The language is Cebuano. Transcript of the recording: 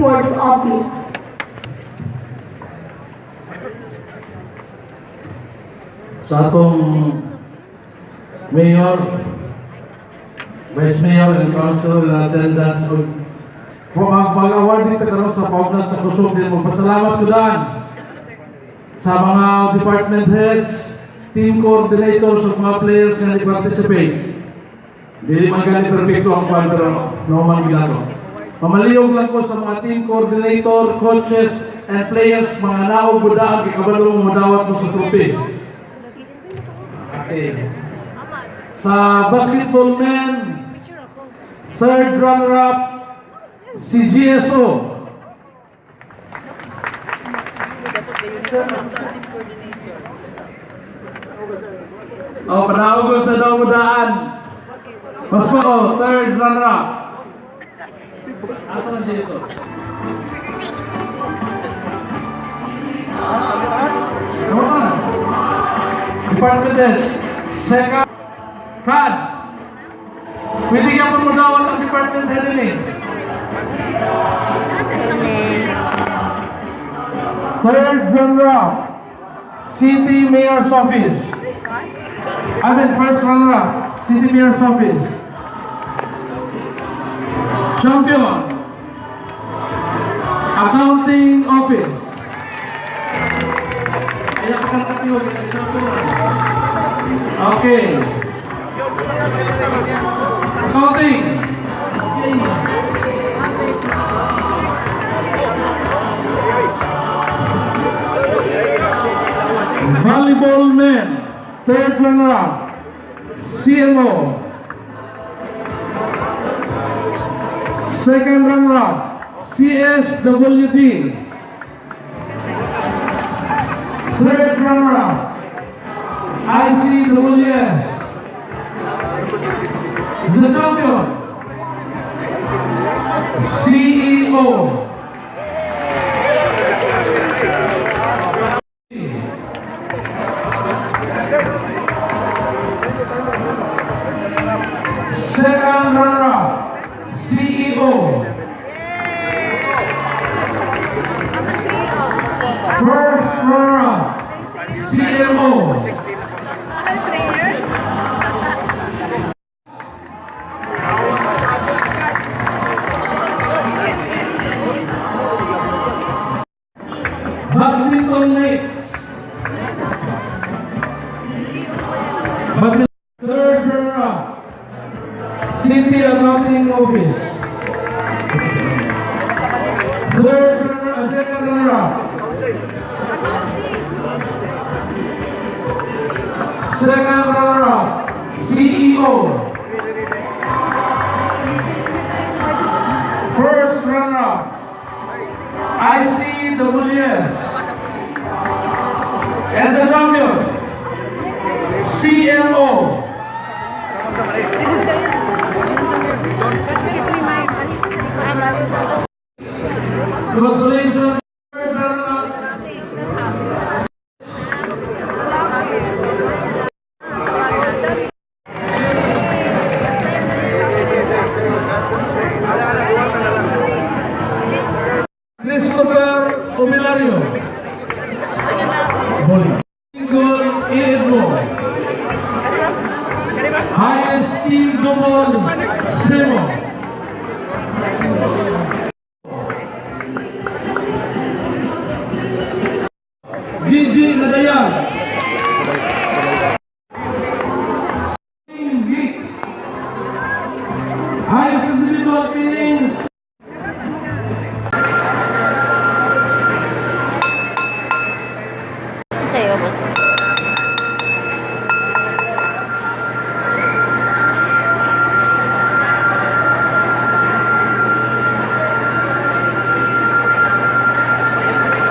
Sports Office. Sa atong Mayor, Vice Mayor and Council in attendance ug kung ang pag-award dito karon sa paugnan sa kusog din, magpasalamat ko daan sa mga department heads, team coordinators ug mga players nga ni-participate. Dili man gani perfecto ang kwan, pero no man ginato. Mamaliyog lang ko sa mga team coordinator, coaches, and players, mga naog budaan, kay kabalo mo modawat mo sa trophy. Okay. Sa basketball men, third runner-up, si GSO. Oh, panawag sa daw daan. Mas pa oh, third runner-up. Asa ang GSO? Ano na? Department heads, second, CAD. Pwede ka po magawat ang department head ini. Third runner-up, City Mayor's Office. I mean, first runner-up, City Mayor's Office. Champion, Accounting Office. Ayan pa kang champion. Okay. Accounting. Volleyball men, third runner-up, CMO. Second runner-up, CSWD. Third runner-up, ICWS. The champion, CEO. Second runner-up, CEO. First runner-up, CMO. Badminton mix. Badminton third runner-up, City Accounting Office. Third runner, second runner-up. Second runner-up, CEO. First runner-up, ICWS. And the champion, CMO. Excuse me, ma'am. Congratulations. Third runner-up, Christopher Omilario. Bowling. Single Iedmo. Highest team double, Semo.